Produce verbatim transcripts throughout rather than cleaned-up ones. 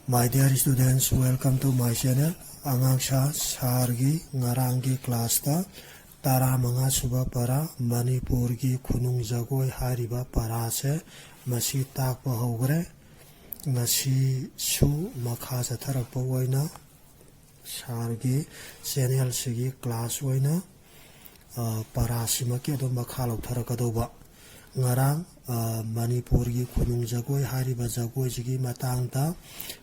My dear students, welcome to my channel. ꯑꯉꯥꯡ ꯁꯥ ꯁꯥꯔꯒꯤ ꯉꯔꯥꯡꯒꯤ ꯀ꯭ꯂꯥꯁꯇ ꯇꯔꯥꯃꯉꯥ ꯁꯨꯕ ꯄꯔꯥ ꯃꯅꯤꯄꯨꯔꯒꯤ ꯈꯨꯅꯨꯡ ꯖꯒꯣꯏ ꯍꯥꯏꯔꯤꯕ ꯄꯔꯥꯁꯦ ꯃꯁꯤ ꯇꯥꯛꯄ ꯍꯧꯈ꯭ꯔꯦ꯫ ꯉꯁꯤꯁꯨ ꯃꯈꯥ ꯆꯠꯊꯔꯛꯄ ꯑꯣꯏꯅ ꯁꯥꯔꯒꯤ ꯆꯦꯅꯦꯜꯁꯤꯒꯤ ꯀ꯭ꯂꯥꯁ ꯑꯣꯏꯅ ꯄꯔꯥꯁꯤꯃꯛꯀꯤ ꯑꯗꯨꯝ ꯃꯈꯥ ꯂꯧꯊꯔꯛꯀꯗꯧꯕ꯫ ꯉꯔꯥꯡ ꯃꯅꯤꯄꯨꯔꯒꯤ ꯈꯨꯅꯨꯡ ꯖꯒꯣꯏ ꯍꯥꯏꯔꯤꯕ ꯖꯒꯣꯏꯁꯤꯒꯤ ꯃꯇꯥꯡꯗ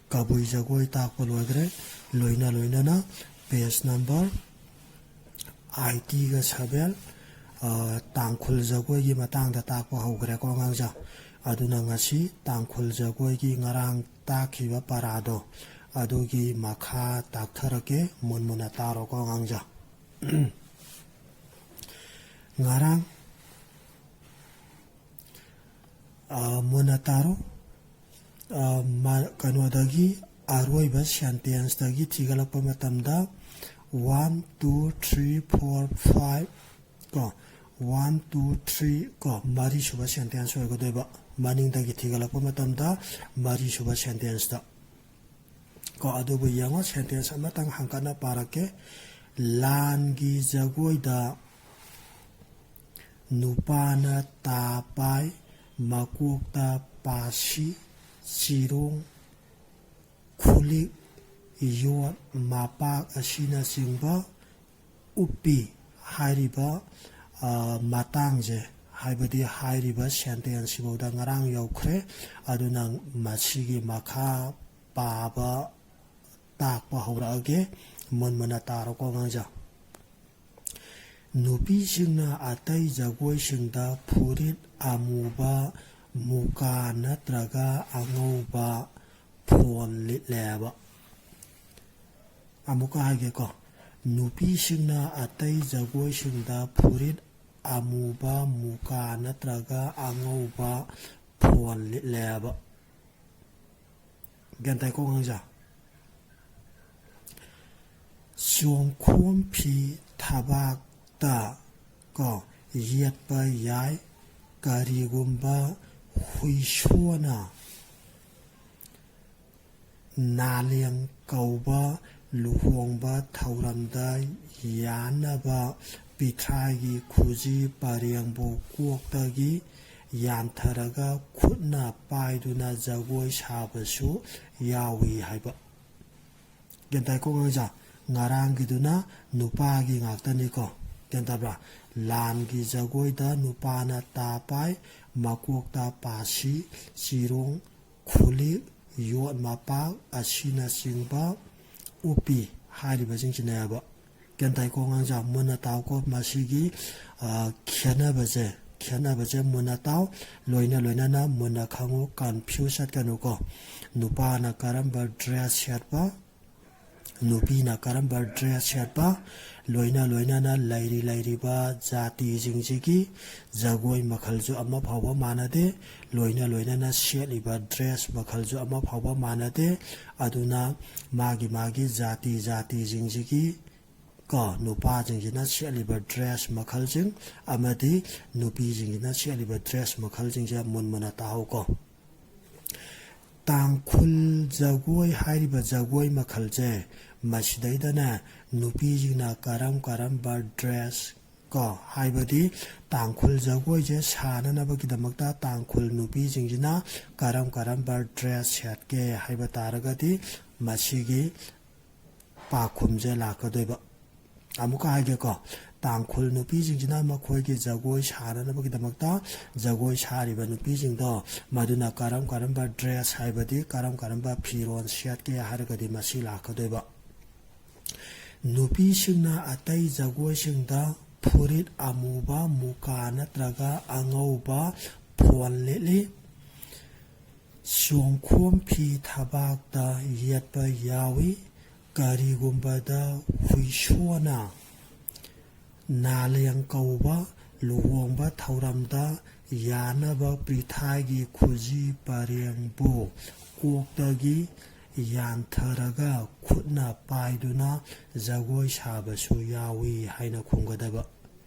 ꯀꯕꯨꯏ ꯖꯒꯣꯏ ꯇꯥꯛꯄ ꯂꯣꯏꯈ꯭ꯔꯦ꯫ ꯂꯣꯏꯅ ꯂꯣꯏꯅꯅ ꯄꯦꯖ ꯅꯝꯕꯔ ꯑꯥꯏꯇꯤꯒ ꯁꯕꯦꯟ, ꯇꯥꯡꯈꯨꯜ ꯖꯒꯣꯏꯒꯤ ꯃꯇꯥꯡꯗ ꯇꯥꯛꯄ ꯍꯧꯈ꯭ꯔꯦꯀꯣ ꯑꯉꯥꯡꯁꯥ꯫ ꯑꯗꯨꯅ ꯉꯁꯤ ꯇꯥꯡꯈꯨꯜ ꯖꯒꯣꯏꯒꯤ ꯉꯔꯥꯡ ꯇꯥꯛꯈꯤꯕ ꯄꯔꯥꯗꯣ ꯑꯗꯨꯒꯤ ꯃꯈꯥ ꯇꯥꯛꯊꯔꯛꯀꯦ꯫ ꯃꯨꯟ ꯃꯨꯟꯅ ꯇꯥꯔꯣꯀꯣ ꯑꯉꯥꯡꯁꯥ꯫ ꯉꯔꯥꯡ ꯃꯨꯟꯅ ꯇꯥꯔꯣ꯫ ꯀꯩꯅꯣꯗꯒꯤ ꯑꯔꯣꯏꯕ ꯁꯦꯟꯇꯦꯟꯁꯇꯒꯤ ꯊꯤꯒꯠꯂꯛꯄ ꯃꯇꯝꯗ one two three four five ꯀꯣ, ꯋꯥꯟ ꯇꯨ ꯊ꯭ꯔꯤ ꯀꯣ, ꯃꯔꯤꯁꯨꯕ ꯁꯦꯟꯇꯦꯟꯁ ꯑꯣꯏꯒꯗꯣꯏꯕ꯫ ꯃꯅꯤꯡꯗꯒꯤ ꯊꯤꯒꯠꯂꯛꯄ ꯃꯇꯝꯗ ꯃꯔꯤꯁꯨꯕ ꯁꯦꯟꯇꯦꯟꯁꯇ ꯀꯣ꯫ ꯑꯗꯨꯕꯨ ꯌꯦꯡꯉꯣ, ꯁꯦꯟꯇꯦꯟꯁ ꯑꯃꯇꯪ ꯍꯪꯀꯠꯅ ꯄꯥꯔꯛꯀꯦ꯫ ꯂꯥꯟꯒꯤ ꯖꯒꯣꯏꯗ ꯅꯨꯄꯥꯅ ꯇꯥ ꯄꯥꯏ, ꯃꯀꯣꯛꯇ ꯄꯥꯁꯤ, ꯆꯤꯔꯣꯡ, ꯈꯨꯂꯤꯛ, ꯌꯣꯠ, ꯃꯄꯥꯛ ꯑꯁꯤꯅꯆꯤꯡꯕ ꯎꯞꯄꯤ ꯍꯥꯏꯔꯤꯕ ꯃꯇꯥꯡꯁꯦ, ꯍꯥꯏꯕꯗꯤ ꯍꯥꯏꯔꯤꯕ ꯁꯦꯟꯇꯦꯟꯁꯁꯤꯐꯥꯎꯗ ꯉꯔꯥꯡ ꯌꯧꯈ꯭ꯔꯦ꯫ ꯑꯗꯨꯅ ꯃꯁꯤꯒꯤ ꯃꯈꯥ ꯄꯥꯕ ꯇꯥꯛꯄ ꯍꯧꯔꯛꯑꯒꯦ꯫ ꯃꯨꯟ ꯃꯨꯟꯅ ꯇꯥꯔꯣꯀꯣ ꯑꯉꯥꯡꯁꯥ꯫ ꯅꯨꯄꯤꯁꯤꯡꯅ ꯑꯇꯩ ꯖꯒꯣꯏꯁꯤꯡꯗ ꯐꯨꯔꯤꯠ ꯑꯃꯨꯕ, ꯃꯨꯀꯥ ꯅꯠꯇ꯭ꯔꯒ ꯑꯉꯧꯕ ꯐꯣꯟ ꯂꯤꯠꯂꯦꯕ꯫ ꯑꯃꯨꯛꯀ ꯍꯥꯏꯒꯦꯀꯣ, ꯅꯨꯄꯤꯁꯤꯡꯅ ꯑꯇꯩ ꯖꯒꯣꯏꯁꯤꯡꯗ ꯐꯨꯔꯤꯠ ꯑꯃꯨꯕ, ꯃꯨꯀꯥ ꯅꯠꯇ꯭ꯔꯒ ꯑꯉꯧꯕ ꯐꯣꯟ ꯂꯤꯠꯂꯦꯕ꯫ ꯒ꯭ꯌꯥꯟ ꯇꯥꯏꯀꯣ ꯑꯉꯥꯡꯁꯥ? ꯆꯣꯡꯈꯣꯝ ꯐꯤ ꯊꯕꯥꯛꯇ ꯀꯣ ꯌꯦꯠꯄ ꯌꯥꯏ꯫ ꯀꯔꯤꯒꯨꯝꯕ ꯍꯨꯏꯁꯣꯅ ꯅꯥꯂꯦꯡ ꯀꯧꯕ ꯂꯨꯍꯣꯡꯕ ꯊꯧꯔꯝꯗ ꯌꯥꯟꯅꯕ ꯄꯤꯊ꯭ꯔꯥꯏꯒꯤ ꯈꯨꯖꯤ ꯄꯔꯦꯡꯕꯨ ꯀꯣꯛꯇꯒꯤ ꯌꯥꯟꯊꯔꯒ ꯈꯨꯠꯅ ꯄꯥꯏꯗꯨꯅ ꯖꯒꯣꯏ ꯁꯥꯕꯁꯨ ꯌꯥꯎꯏ ꯍꯥꯏꯕ꯫ ꯒ꯭ꯌꯥꯟ ꯇꯥꯏꯀꯣ ꯑꯉꯥꯡꯁꯥ? ꯉꯔꯥꯡꯒꯤꯗꯨꯅ ꯅꯨꯄꯥꯒꯤ ꯉꯥꯛꯇꯅꯤꯀꯣ꯫ ꯒ꯭ꯌꯥꯟ ꯇꯥꯕ꯭ꯔꯥ? ꯂꯥꯟꯒꯤ ꯖꯒꯣꯏꯗ ꯅꯨꯄꯥꯅ ꯇꯥ ꯄꯥꯏ, ꯃꯀꯣꯛꯇ ꯄꯥꯁꯤ, ꯆꯤꯔꯣꯡ, ꯈꯨꯂꯤꯛ, ꯌꯣꯠ ꯃꯄꯥꯛ ꯑꯁꯤꯅꯆꯤꯡꯕ ꯎꯞꯄꯤ ꯍꯥꯏꯔꯤꯕꯁꯤꯡꯁꯤꯅꯦꯕ꯫ ꯒ꯭ꯌꯥꯟ ꯇꯥꯏꯀꯣ ꯑꯉꯥꯡꯁꯥ? ꯃꯨꯟꯅ ꯇꯥꯎꯀꯣ꯫ ꯃꯁꯤꯒꯤ, ꯑ, ꯈꯦꯠꯅꯕꯁꯦ, ꯈꯦꯠꯅꯕꯁꯦ ꯃꯨꯟꯅ ꯇꯥꯎ, ꯂꯣꯏꯅ ꯂꯣꯏꯅꯅ ꯃꯨꯟꯅ ꯈꯪꯉꯨ, confuse ꯆꯠꯀꯅꯨꯀꯣ꯫ ꯅꯨꯄꯥꯅ ꯀꯔꯝꯕ dress ꯁꯦꯠꯄ, ꯅꯨꯄꯤꯅ ꯀꯔꯝꯕ dress ꯁꯦꯠꯄ, ꯂꯣꯏꯅ ꯂꯣꯏꯅꯅ ꯂꯩꯔꯤ ꯂꯩꯔꯤꯕ ꯖꯥꯇꯤꯁꯤꯡꯁꯤꯒꯤ ꯖꯒꯣꯏ ꯃꯈꯜꯁꯨ ꯑꯃ ꯐꯥꯎꯕ ꯃꯥꯟꯅꯗꯦ, ꯂꯣꯏꯅ ꯂꯣꯏꯅꯅ ꯁꯦꯠꯂꯤꯕ dress ꯃꯈꯜꯁꯨ ꯑꯃ ꯐꯥꯎꯕ ꯃꯥꯟꯅꯗꯦ꯫ ꯑꯗꯨꯅ ꯃꯥꯒꯤ ꯃꯥꯒꯤ ꯖꯥꯇꯤ ꯖꯥꯇꯤꯁꯤꯡꯁꯤꯒꯤ ꯀꯣ, ꯅꯨꯄꯥꯁꯤꯡꯁꯤꯅ ꯁꯦꯠꯂꯤꯕ dress ꯃꯈꯜꯁꯤꯡ ꯑꯃꯗꯤ ꯅꯨꯄꯤꯁꯤꯡꯁꯤꯅ ꯁꯦꯠꯂꯤꯕ dress ꯃꯈꯜꯁꯤꯡꯁꯦ ꯃꯨꯟ ꯃꯨꯟꯅ ꯇꯥꯍꯧꯀꯣ꯫ ꯇꯥꯡꯈꯨꯜ ꯖꯒꯣꯏ ꯍꯥꯏꯔꯤꯕ ꯖꯒꯣꯏ ꯃꯈꯜꯁꯦ, ꯃꯁꯤꯗꯩꯗꯅꯦ ꯅꯨꯄꯤꯁꯤꯡꯅ ꯀꯔꯝ ꯀꯔꯝꯕ dress ꯀꯣ, ꯍꯥꯏꯕꯗꯤ ꯇꯥꯡꯈꯨꯜ ꯖꯒꯣꯏꯁꯦ ꯁꯥꯅꯅꯕꯒꯤꯗꯃꯛꯇ ꯇꯥꯡꯈꯨꯜ ꯅꯨꯄꯤꯁꯤꯡꯁꯤꯅ ꯀꯔꯝ ꯀꯔꯝꯕ dress ꯁꯦꯠꯀꯦ ꯍꯥꯏꯕ ꯇꯥꯔꯒꯗꯤ ꯃꯁꯤꯒꯤ ꯄꯥꯎꯈꯨꯝꯁꯦ ꯂꯥꯛꯀꯗꯣꯏꯕ꯫ ꯑꯃꯨꯛꯀ ꯍꯥꯏꯒꯦꯀꯣ, ꯇꯥꯡꯈꯨꯜ ꯅꯨꯄꯤꯁꯤꯡꯁꯤꯅ ꯃꯈꯣꯏꯒꯤ ꯖꯒꯣꯏ ꯁꯥꯅꯅꯕꯒꯤꯗꯃꯛꯇ ꯖꯒꯣꯏ ꯁꯥꯔꯤꯕ ꯅꯨꯄꯤꯁꯤꯡꯗꯣ, ꯃꯗꯨꯅ ꯀꯔꯝ ꯀꯔꯝꯕ dress ꯍꯥꯏꯕꯗꯤ ꯀꯔꯝ ꯀꯔꯝꯕ ꯐꯤꯔꯣꯜ ꯁꯦꯠꯀꯦ ꯍꯥꯏꯔꯒꯗꯤ ꯃꯁꯤ ꯂꯥꯛꯀꯗꯣꯏꯕ꯫ ꯅꯨꯄꯤꯁꯤꯡꯅ ꯑꯇꯩ ꯖꯒꯣꯏꯁꯤꯡꯗ ꯐꯨꯔꯤꯠ ꯑꯃꯨꯕ, ꯃꯨꯀꯥ ꯅꯠꯇ꯭ꯔꯒ ꯑꯉꯧꯕ ꯐꯣꯟ ꯂꯤꯠꯂꯤ꯫ ꯆꯣꯡꯈꯣꯝ ꯐꯤ ꯊꯕꯥꯛꯇ ꯌꯦꯠꯄ ꯌꯥꯎꯏ꯫ ꯀꯔꯤꯒꯨꯝꯕꯗ ꯍꯨꯏꯁꯣꯅ ꯅꯥꯂꯦꯡ ꯀꯧꯕ ꯂꯨꯍꯣꯡꯕ ꯊꯧꯔꯝꯗ ꯌꯥꯅꯕ ꯄꯤꯊ꯭ꯔꯥꯏꯒꯤ ꯈꯨꯖꯤ ꯄꯔꯦꯡꯕꯨ ꯀꯣꯛꯇꯒꯤ ꯌꯥꯟꯊꯔꯒ ꯈꯨꯠꯅ ꯄꯥꯏꯗꯨꯅ ꯖꯒꯣꯏ ꯁꯥꯕꯁꯨ ꯌꯥꯎꯏ ꯍꯥꯏꯅ ꯈꯨꯝꯒꯗꯕ꯫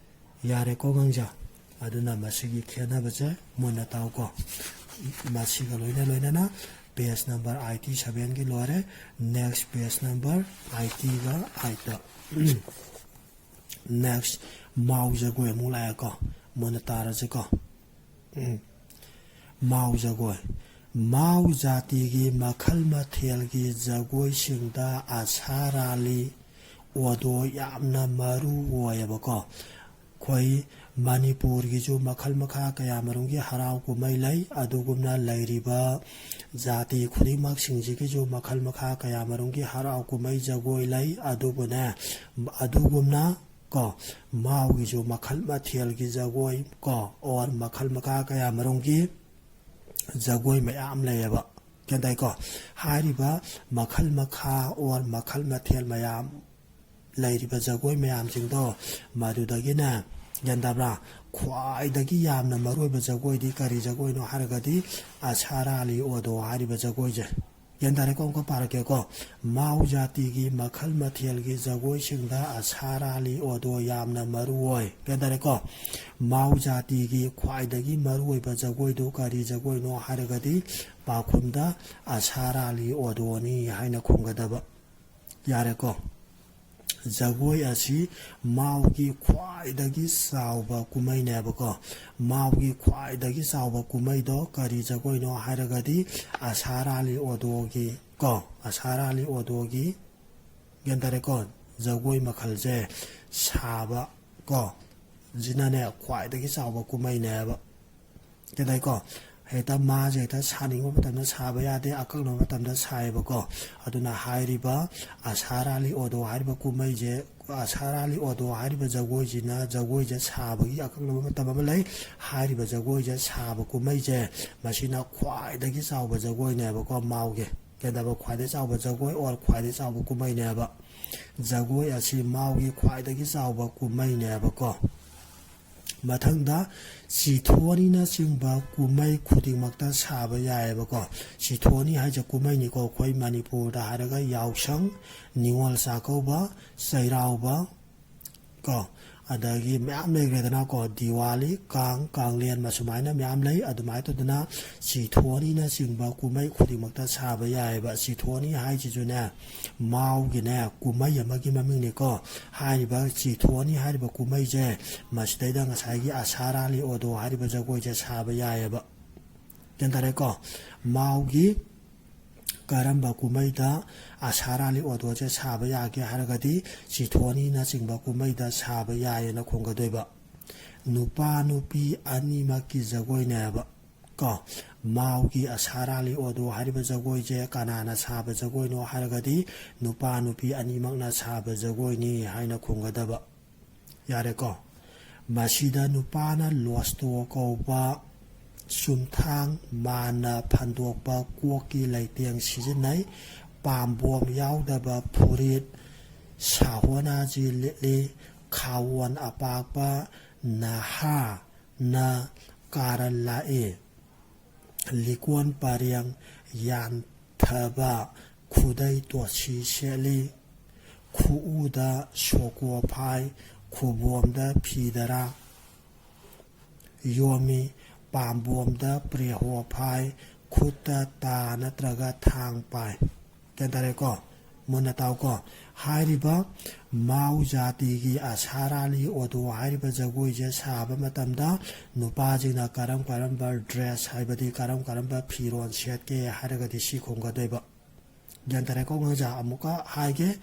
ꯌꯥꯔꯦꯀꯣ ꯑꯉꯥꯡꯁꯥ? ꯑꯗꯨꯅ ꯃꯁꯤꯒꯤ ꯈꯦꯠꯅꯕꯁꯦ ꯃꯨꯟꯅ ꯇꯥꯎꯀꯣ꯫ ꯃꯁꯤꯒ ꯂꯣꯏꯅ ꯂꯣꯏꯅꯅ Page number eighty sevenꯒꯤ ꯂꯣꯏꯔꯦ꯫ Next page number eightyꯒ eightꯇ꯫ Next, ꯃꯥꯎ ꯖꯒꯣꯏ ꯑꯃꯨꯛ ꯂꯥꯛꯑꯦꯀꯣ꯫ ꯃꯨꯟꯅ ꯇꯥꯔꯁꯤꯀꯣ꯫ ꯎꯝ꯫ ꯃꯥꯎ ꯖꯒꯣꯏ꯫ ꯃꯥꯎ ꯖꯥꯇꯤꯒꯤ ꯃꯈꯜ ꯃꯊꯦꯜꯒꯤ ꯖꯒꯣꯏꯁꯤꯡꯗ ꯑꯁꯥ ꯔꯥꯂꯤ ꯑꯣꯗꯣ ꯌꯥꯝꯅ ꯃꯔꯨ ꯑꯣꯏꯌꯦꯕꯀꯣ꯫ ꯑꯩꯈꯣꯏ ꯃꯅꯤꯄꯨꯔꯒꯤꯁꯨ ꯃꯈꯜ ꯃꯈꯥ ꯀꯌꯥ ꯃꯔꯨꯝꯒꯤ ꯍꯔꯥꯎ ꯀꯨꯝꯍꯩ ꯂꯩ꯫ ꯑꯗꯨꯒꯨꯝꯅ ꯂꯩꯔꯤꯕ ꯖꯥꯇꯤ ꯈꯨꯗꯤꯡꯃꯛꯁꯤꯡꯁꯤꯒꯤꯁꯨ ꯃꯈꯜ ꯃꯈꯥ ꯀꯌꯥ ꯃꯔꯨꯝꯒꯤ ꯍꯔꯥꯎ ꯀꯨꯝꯍꯩ ꯖꯒꯣꯏ ꯂꯩ꯫ ꯑꯗꯨꯕꯨꯅꯦ, ꯑꯗꯨꯒꯨꯝꯅ ꯀꯣ, ꯃꯥꯎꯒꯤꯁꯨ ꯃꯈꯜ ꯃꯊꯦꯜꯒꯤ ꯖꯒꯣꯏ ꯀꯣ, or ꯃꯈꯜ ꯃꯈꯥ ꯀꯌꯥ ꯃꯔꯨꯝꯒꯤ ꯖꯒꯣꯏ ꯃꯌꯥꯝ ꯂꯩꯌꯦꯕ꯫ ꯒ꯭ꯌꯥꯟ ꯇꯥꯏꯀꯣ? ꯍꯥꯏꯔꯤꯕ ꯃꯈꯜ ꯃꯈꯥ or ꯃꯈꯜ ꯃꯊꯦꯜ ꯃꯌꯥꯝ ꯂꯩꯔꯤꯕ ꯖꯒꯣꯏ ꯃꯌꯥꯝꯁꯤꯡꯗꯣ, ꯃꯗꯨꯗꯒꯤꯅꯦ, ꯒ꯭ꯌꯥꯟ ꯇꯥꯕ꯭ꯔꯥ? ꯈ꯭ꯋꯥꯏꯗꯒꯤ ꯌꯥꯝꯅ ꯃꯔꯨꯑꯣꯏꯕ ꯖꯒꯣꯏꯗꯤ ꯀꯔꯤ ꯖꯒꯣꯏꯅꯣ ꯍꯥꯏꯔꯒꯗꯤ ꯑꯁꯥ ꯔꯥꯂꯤ ꯑꯣꯗꯣ ꯍꯥꯏꯔꯤꯕ ꯖꯒꯣꯏꯁꯦ꯫ ꯒ꯭ꯌꯥꯟ ꯇꯥꯔꯦꯀꯣ? ꯑꯃꯨꯛꯀ ꯄꯥꯔꯛꯀꯦꯀꯣ꯫ ꯃꯥꯎ ꯖꯥꯇꯤꯒꯤ ꯃꯈꯜ ꯃꯊꯦꯜꯒꯤ ꯖꯒꯣꯏꯁꯤꯡꯗ ꯑꯁꯥ ꯔꯥꯂꯤ ꯑꯣꯗꯣ ꯌꯥꯝꯅ ꯃꯔꯨ ꯑꯣꯏ꯫ ꯒ꯭ꯌꯥꯟ ꯇꯥꯔꯦꯀꯣ? ꯃꯥꯎ ꯖꯥꯇꯤꯒꯤ ꯈ꯭ꯋꯥꯏꯗꯒꯤ ꯃꯔꯨꯑꯣꯏꯕ ꯖꯒꯣꯏꯗꯨ ꯀꯔꯤ ꯖꯒꯣꯏꯅꯣ ꯍꯥꯏꯔꯒꯗꯤ ꯄꯥꯎꯈꯨꯝꯗ ꯑꯁꯥ ꯔꯥꯂꯤ ꯑꯣꯗꯣꯅꯤ ꯍꯥꯏꯅ ꯈꯨꯝꯒꯗꯕ꯫ ꯌꯥꯔꯦꯀꯣ? ꯖꯒꯣꯏ ꯑꯁꯤ ꯃꯥꯎꯒꯤ ꯈ꯭ꯋꯥꯏꯗꯒꯤ ꯆꯥꯎꯕ ꯀꯨꯝꯍꯩꯅꯦꯕꯀꯣ꯫ ꯃꯥꯎꯒꯤ ꯈ꯭ꯋꯥꯏꯗꯒꯤ ꯆꯥꯎꯕ ꯀꯨꯝꯍꯩꯗꯣ ꯀꯔꯤ ꯖꯒꯣꯏꯅꯣ ꯍꯥꯏꯔꯒꯗꯤ ꯑꯁꯥ ꯔꯥꯂꯤ ꯑꯣꯗꯣꯒꯤ ꯀꯣ, ꯑꯁꯥ ꯔꯥꯂꯤ ꯑꯣꯗꯣꯒꯤ, ꯒ꯭ꯌꯥꯟ ꯇꯥꯔꯦꯀꯣ? ꯖꯒꯣꯏ ꯃꯈꯜꯁꯦ ꯁꯥꯕ ꯀꯣ, ꯁꯤꯅꯅꯦ ꯈ꯭ꯋꯥꯏꯗꯒꯤ ꯆꯥꯎꯕ ꯀꯨꯝꯍꯩꯅꯦꯕ꯫ ꯒ꯭ꯌꯥꯟ ꯇꯥꯏꯀꯣ? ꯍꯦꯛꯇ ꯃꯥꯁꯦ ꯍꯦꯛꯇ ꯁꯥꯅꯤꯡꯕ ꯃꯇꯝꯗ ꯁꯥꯕ ꯌꯥꯗꯦ, ꯑꯀꯛꯅꯕ ꯃꯇꯝꯗ ꯁꯥꯏꯌꯦꯕꯀꯣ꯫ ꯑꯗꯨꯅ ꯍꯥꯏꯔꯤꯕ ꯑꯁꯥ ꯔꯥꯂꯤ ꯑꯣꯗꯣ ꯍꯥꯏꯔꯤꯕ ꯀꯨꯝꯍꯩꯁꯦ, ꯑꯁꯥ ꯔꯥꯂꯤ ꯑꯣꯗꯣ ꯍꯥꯏꯔꯤꯕ ꯖꯒꯣꯏꯁꯤꯅ, ꯖꯒꯣꯏꯁꯦ ꯁꯥꯕꯒꯤ ꯑꯀꯛꯅꯕ ꯃꯇꯝ ꯑꯃ ꯂꯩ꯫ ꯍꯥꯏꯔꯤꯕ ꯖꯒꯣꯏꯁꯦ ꯁꯥꯕ ꯀꯨꯝꯍꯩꯁꯦ, ꯃꯁꯤꯅ ꯈ꯭ꯋꯥꯏꯗꯒꯤ ꯆꯥꯎꯕ ꯖꯒꯣꯏꯅꯦꯕꯀꯣ, ꯃꯥꯎꯒꯤ꯫ ꯒ꯭ꯌꯥꯟ ꯇꯥꯕ? ꯈ꯭ꯋꯥꯏꯗꯒꯤ ꯆꯥꯎꯕ ꯖꯒꯣꯏ or ꯈ꯭ꯋꯥꯏꯗꯒꯤ ꯆꯥꯎꯕ ꯀꯨꯝꯍꯩꯅꯦꯕ꯫ ꯖꯒꯣꯏ ꯑꯁꯤ ꯃꯥꯎꯒꯤ ꯈ꯭ꯋꯥꯏꯗꯒꯤ ꯆꯥꯎꯕ ꯀꯨꯝꯍꯩꯅꯦꯕꯀꯣ꯫ ꯃꯊꯪꯗ ꯁꯤꯊꯣꯅꯤꯅꯆꯤꯡꯕ ꯀꯨꯝꯍꯩ ꯈꯨꯗꯤꯡꯃꯛꯇ ꯁꯥꯕ ꯌꯥꯏꯑꯕꯀꯣ꯫ ꯁꯤꯊꯣꯅꯤ ꯍꯥꯏꯁꯦ ꯀꯨꯝꯍꯩꯅꯤꯀꯣ, ꯑꯩꯈꯣꯏ ꯃꯅꯤꯄꯨꯔꯗ ꯍꯥꯏꯔꯒ ꯌꯥꯎꯁꯪ, ꯅꯤꯉꯣꯜ ꯆꯥꯛꯀꯧꯕ, ꯆꯩꯔꯥꯎꯕ ꯀꯣ, ꯑꯗꯒꯤ ꯃꯌꯥꯝ ꯂꯩꯈ꯭ꯔꯦꯗꯅꯀꯣ, ꯗꯤꯋꯥꯂꯤ, ꯀꯥꯡ, ꯀꯥꯡꯂꯦꯟ, ꯃꯁꯨꯃꯥꯏꯅ ꯃꯌꯥꯝ ꯂꯩ꯫ ꯑꯗꯨꯃꯥꯏꯅ ꯇꯧꯗꯅ ꯆꯤꯊꯣꯅꯤꯅꯆꯤꯡꯕ ꯀꯨꯝꯍꯩ ꯈꯨꯗꯤꯡꯃꯛꯇ ꯁꯥꯕ ꯌꯥꯏꯑꯕ꯫ ꯆꯤꯊꯣꯅꯤ ꯍꯥꯏꯁꯤꯁꯨꯅꯦ, ꯃꯥꯎꯒꯤꯅꯦ ꯀꯨꯝꯍꯩ ꯑꯃꯒꯤ ꯃꯃꯤꯡꯅꯤꯀꯣ꯫ ꯍꯥꯏꯔꯤꯕ ꯆꯤꯊꯣꯅꯤ ꯍꯥꯏꯔꯤꯕ ꯀꯨꯝꯍꯩꯁꯦ, ꯃꯁꯤꯗꯩꯗ ꯉꯁꯥꯏꯒꯤ ꯑꯁꯥꯔꯥ ꯂꯤ ꯑꯣꯗꯣ ꯍꯥꯏꯔꯤꯕ ꯖꯒꯣꯏꯁꯦ ꯁꯥꯕ ꯌꯥꯏꯑꯕ꯫ ꯒ꯭ꯌꯥꯟ ꯇꯥꯔꯦꯀꯣ? ꯃꯥꯎꯒꯤ ꯀꯔꯝꯕ ꯀꯨꯝꯍꯩꯗ ꯑꯁꯥꯔꯥ ꯂꯤ ꯑꯣꯗꯣꯁꯦ ꯁꯥꯕ ꯌꯥꯒꯦ ꯍꯥꯏꯔꯒꯗꯤ, ꯆꯤꯊꯣꯅꯤꯅꯆꯤꯡꯕ ꯀꯨꯝꯍꯩꯗ ꯁꯥꯕ ꯌꯥꯏꯌꯦꯅ ꯈꯨꯝꯒꯗꯣꯏꯕ꯫ ꯅꯨꯄꯥ ꯅꯨꯄꯤ ꯑꯅꯤꯃꯛꯀꯤ ꯖꯒꯣꯏꯅꯦꯕ ꯀꯣ꯫ ꯃꯥꯎꯒꯤ ꯑꯁꯥꯔꯥ ꯂꯤ ꯑꯣꯗꯣ ꯍꯥꯏꯔꯤꯕ ꯖꯒꯣꯏꯁꯦ ꯀꯅꯥꯅ ꯁꯥꯕ ꯖꯒꯣꯏꯅꯣ ꯍꯥꯏꯔꯒꯗꯤ, ꯅꯨꯄꯥ ꯅꯨꯄꯤ ꯑꯅꯤꯃꯛꯅ ꯁꯥꯕ ꯖꯒꯣꯏꯅꯤ ꯍꯥꯏꯅ ꯈꯨꯝꯒꯗꯕ꯫ ꯌꯥꯔꯦꯀꯣ? ꯃꯁꯤꯗ ꯅꯨꯄꯥꯅ ꯂꯣꯁꯇꯣ ꯀꯧꯕ ꯆꯨꯝꯊꯥꯡ ꯃꯥꯟꯅ ꯐꯟꯗꯣꯛꯄ ꯀꯣꯛꯀꯤ ꯂꯩꯇꯦꯡ ꯁꯤꯖꯤꯟꯅꯩ꯫ ꯄꯥꯝꯕꯣꯝ ꯌꯥꯎꯗꯕ ꯐꯨꯔꯤꯠ ꯁꯥꯍꯣꯅꯥꯖꯤ ꯂꯤꯠꯂꯤ꯫ ꯈꯥꯋꯣꯟ ꯑꯄꯥꯛꯄ ꯅꯍꯥꯅ ꯀꯥꯔꯟ ꯂꯥꯛꯏ꯫ ꯂꯤꯀꯣꯟ ꯄꯔꯦꯡ ꯌꯥꯟꯊꯕ ꯈꯨꯗꯩ ꯇꯣꯠꯁꯤ ꯁꯦꯠꯂꯤ꯫ ꯈꯨꯎꯗ ꯁꯣꯀꯣ ꯐꯥꯏ, ꯈꯨꯕꯣꯝꯗ ꯐꯤꯗꯔꯥ ꯌꯣꯝꯃꯤ꯫ ꯄꯥꯝꯕꯣꯝꯗ ꯄ꯭ꯔꯦꯍꯣ ꯐꯥꯏ, ꯈꯨꯠꯇ ꯇꯥ ꯅꯠꯇ꯭ꯔꯒ ꯊꯥꯡ ꯄꯥꯏ꯫ ꯒ꯭ꯌꯥꯟ ꯇꯥꯔꯦꯀꯣ? ꯃꯨꯟꯅ ꯇꯥꯎꯀꯣ꯫ ꯍꯥꯏꯔꯤꯕ ꯃꯥꯎ ꯖꯥꯇꯤꯒꯤ ꯑꯁꯥꯔꯥ ꯂꯤ ꯑꯣꯗꯣ ꯍꯥꯏꯔꯤꯕ ꯖꯒꯣꯏꯁꯦ ꯁꯥꯕ ꯃꯇꯝꯗ ꯅꯨꯄꯥꯁꯤꯡꯅ ꯀꯔꯝ ꯀꯔꯝꯕ ꯗ꯭ꯔꯦꯁ, ꯍꯥꯏꯕꯗꯤ ꯀꯔꯝ ꯀꯔꯝꯕ ꯐꯤꯔꯣꯜ ꯁꯦꯠꯀꯦ ꯍꯥꯏꯔꯒꯗꯤ ꯁꯤ ꯈꯨꯝꯒꯗꯣꯏꯕ꯫ ꯒ꯭ꯌꯥꯟ ꯇꯥꯔꯦꯀꯣ ꯑꯉꯥꯡꯁꯥ? ꯑꯃꯨꯛꯀ ꯍꯥꯏꯒꯦ꯫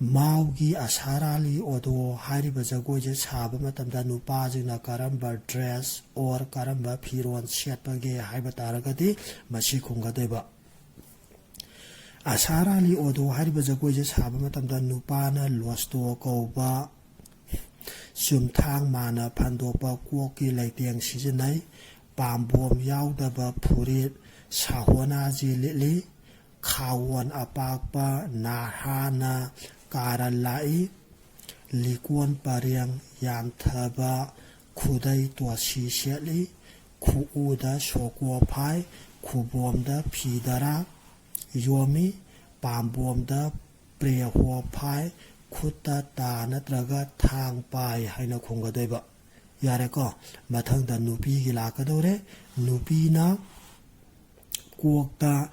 ꯃꯥꯎꯒꯤ ꯑꯁꯥꯔꯥ ꯂꯤ ꯑꯣꯗꯣ ꯍꯥꯏꯔꯤꯕ ꯖꯒꯣꯏꯁꯦ ꯁꯥꯕ ꯃꯇꯝꯗ ꯅꯨꯄꯥꯁꯤꯡꯅ ꯀꯔꯝꯕ ꯗ꯭ꯔꯦꯁ ꯑꯣꯔ ꯀꯔꯝꯕ ꯐꯤꯔꯣꯜ ꯁꯦꯠꯄꯒꯦ ꯍꯥꯏꯕ ꯇꯥꯔꯒꯗꯤ ꯃꯁꯤ ꯈꯨꯝꯒꯗꯣꯏꯕ꯫ ꯑꯁꯥꯔꯥ ꯂꯤ ꯑꯣꯗꯣ ꯍꯥꯏꯔꯤꯕ ꯖꯒꯣꯏꯁꯦ ꯁꯥꯕ ꯃꯇꯝꯗ ꯅꯨꯄꯥꯅ ꯂꯣꯁꯇꯣ ꯀꯧꯕ ꯆꯨꯝꯊꯥꯡ ꯃꯥꯟꯅ ꯐꯟꯗꯣꯛꯄ ꯀꯣꯛꯀꯤ ꯂꯩꯇꯦꯡ ꯁꯤꯖꯤꯟꯅꯩ꯫ ꯄꯥꯝꯕꯣꯝ ꯌꯥꯎꯗꯕ ꯐꯨꯔꯤꯠ ꯁꯥꯍꯣꯅꯥꯖꯤ ꯂꯤꯠꯂꯤ꯫ ꯈꯥꯋꯣꯟ ꯑꯄꯥꯛꯄ ꯅꯍꯥꯅ ꯀꯥꯔꯟ ꯂꯥꯛꯏ꯫ ꯂꯤꯀꯣꯟ ꯄꯔꯦꯡ ꯌꯥꯟꯊꯕ ꯈꯨꯗꯩ ꯇꯣꯠꯁꯤ ꯁꯦꯠꯂꯤ꯫ ꯈꯨꯎꯗ ꯁꯣꯀꯣ ꯐꯥꯏ, ꯈꯨꯕꯣꯝꯗ ꯐꯤꯗꯔꯥ ꯌꯣꯝꯃꯤ꯫ ꯄꯥꯝꯕꯣꯝꯗ ꯄ꯭ꯔꯦꯍꯣ ꯐꯥꯏ, ꯈꯨꯠꯇ ꯇꯥ ꯅꯠꯇ꯭ꯔꯒ ꯊꯥꯡ ꯄꯥꯏ ꯍꯥꯏꯅ ꯈꯨꯝꯒꯗꯣꯏꯕ꯫ ꯌꯥꯔꯦꯀꯣ? ꯃꯊꯪꯗ ꯅꯨꯄꯤꯒꯤ ꯂꯥꯛꯀꯗꯧꯔꯦ꯫ ꯅꯨꯄꯤꯅ ꯀꯣꯛꯇ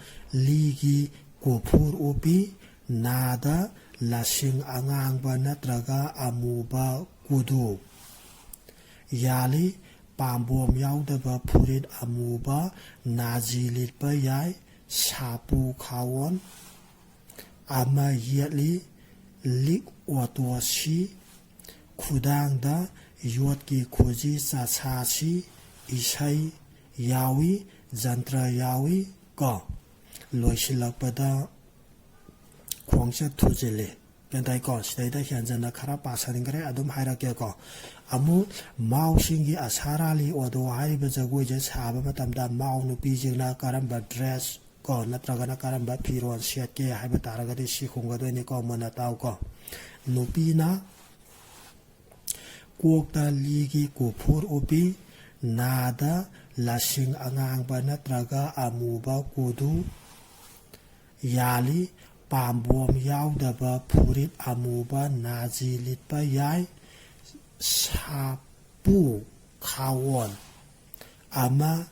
ꯂꯤꯒꯤ ꯀꯣꯐꯨꯔ ꯎꯞꯄꯤ, ꯅꯥꯗ ꯂꯁꯤꯡ ꯑꯉꯥꯡꯕ ꯅꯠꯇ꯭ꯔꯒ ꯑꯃꯨꯕ ꯀꯨꯗꯨ ꯌꯥꯜꯂꯤ, ꯄꯥꯝꯕꯣꯝ ꯌꯥꯎꯗꯕ ꯐꯨꯔꯤꯠ ꯑꯃꯨꯕ ꯅꯥꯖꯤ ꯂꯤꯠꯄ ꯌꯥꯏ, ꯁꯥꯄꯨ ꯈꯥꯋꯣꯟ ꯑꯃ ꯌꯦꯠꯂꯤ, ꯂꯤꯛ ꯑꯣꯇꯣꯁꯤ, ꯈꯨꯗꯥꯡꯗ ꯌꯣꯠꯀꯤ ꯈꯨꯖꯤ ꯆꯥꯁꯥꯁꯤ, ꯏꯁꯩ ꯌꯥꯎꯏ, ꯖꯟꯇ꯭ꯔ ꯌꯥꯎꯏ ꯀꯣ꯫ ꯂꯣꯏꯁꯤꯜꯂꯛꯄꯗ ꯈꯣꯡꯆꯠ ꯊꯨꯖꯤꯜꯂꯤ꯫ ꯒ꯭ꯌꯥꯟ ꯇꯥꯏꯀꯣ? ꯁꯤꯗꯩꯗ ꯍꯦꯟꯖꯟꯅ ꯈꯔ ꯄꯥꯁꯟꯈ꯭ꯔꯦ, ꯑꯗꯨꯝ ꯍꯥꯏꯔꯛꯀꯦꯀꯣ꯫ ꯑꯃꯨꯛ ꯃꯥꯎꯁꯤꯡꯒꯤ ꯑꯁꯥꯔꯥꯂꯤ ꯑꯣꯗꯣ ꯍꯥꯏꯔꯤꯕ ꯖꯒꯣꯏꯁꯦ ꯁꯥꯕ ꯃꯇꯝꯗ ꯃꯥꯎ ꯅꯨꯄꯤꯁꯤꯡꯅ ꯀꯔꯝꯕ ꯗ꯭ꯔꯦꯁ ꯀꯣ ꯅꯠꯇ꯭ꯔꯒꯅ ꯀꯔꯝꯕ ꯐꯤꯔꯣꯜ ꯁꯦꯠꯀꯦ ꯍꯥꯏꯕ ꯇꯥꯔꯒꯗꯤ ꯁꯤ ꯈꯨꯝꯒꯗꯣꯏꯅꯤꯀꯣ꯫ ꯃꯨꯟꯅ ꯇꯥꯎꯀꯣ꯫ ꯅꯨꯄꯤꯅ ꯀꯣꯛꯇ ꯂꯤꯒꯤ ꯀꯣꯐꯨꯔ ꯎꯞꯄꯤ, ꯅꯥꯗ ꯂꯁꯤꯡ ꯑꯉꯥꯡꯕ ꯅꯠꯇ꯭ꯔꯒ ꯑꯃꯨꯕ ꯀꯨꯗꯨ ꯌꯥꯜꯂꯤ, ꯄꯥꯝꯕꯣꯝ ꯌꯥꯎꯗꯕ ꯐꯨꯔꯤꯠ ꯑꯃꯨꯕ ꯅꯥꯖꯤ ꯂꯤꯠꯄ ꯌꯥꯏ, ꯁꯥꯄꯨ ꯈꯥꯋꯣꯟ ꯑꯃ